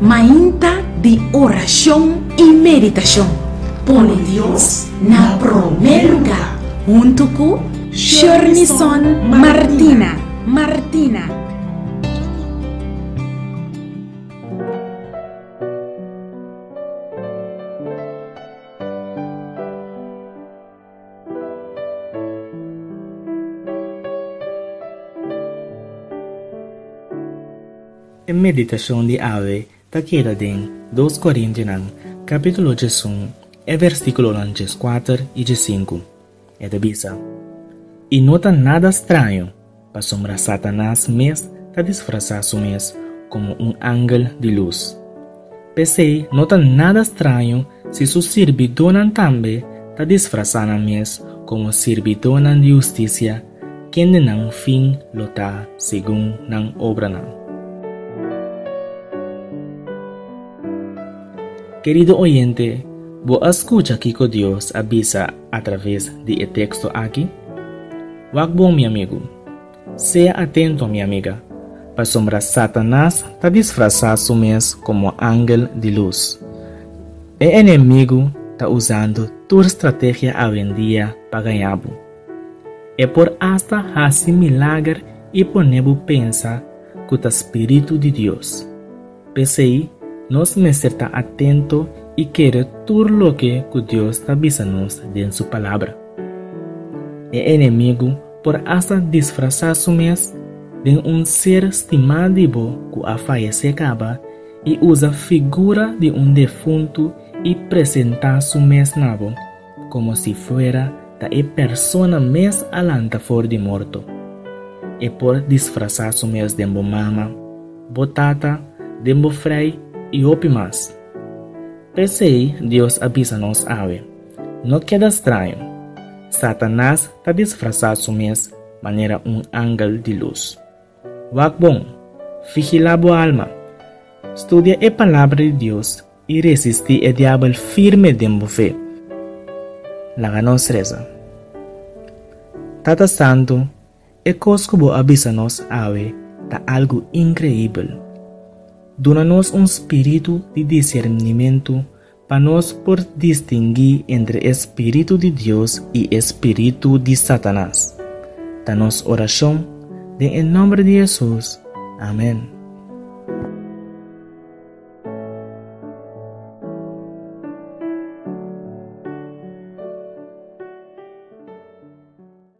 Mainta di orashon i meditashon. Pone Dios na promé lugá huntu ku Shernison Martina. Martina. E meditashon di awe ta keda den Dos Korintionan kapítulo 11, e versíkulonan 14 i 15. E ta bisa, I no ta nada straño, pasobra Satanas mes ta disfrasá su mes komo un angel di lus. P'esei no ta nada straño si su sirbidónan tambe ta disfrasá nan mes komo sirbidónan di hustisia, kende nan fin lo ta segun nan obranan. Kerido oyente, bo a skucha kiko Dios a bisa atraves di e teksto aki? Wak bon, mi amigu. Sea atento, mi amiga, pasobra Satanas ta disfrasá su mes komo angel di lus. E enemigu ta usando tur strategia awendia pa gaña bo. E por asta hasi milager i pone bo pensa ku ta spiritu di Dios. P'esei, nos mester ta atento i kere tur loke ku Dios ta bisa nos den su Palabra. E enemigu por asta disfrasá su mes den un ser stimá di bo ku a fayesé kaba i usa figura di un defuntu i presentá su mes na bo komo si fuera ta e persona mes a lanta for di morto. E por disfrasá su mes den bo mama, bo tata, den bo frei i hopi mas. P'esei Dios a bisa nos awe, No keda straño. Satanas ta disfrasá su mes manera un angel di lus. Wak bon, vigilá bo alma. Studia e Palabra di Dios i resistí e diabel firme den bo fe. Laga nos resa. Tata Santu, e kos ku bo a bisa nos awe ta algu inkreibel. Duna nos un spiritu di disernimentu pa nos por distinguí entre e spiritu di Dios i e spiritu di Satanas. Ta nos orashon den e nòmber di Hesus. Amèn.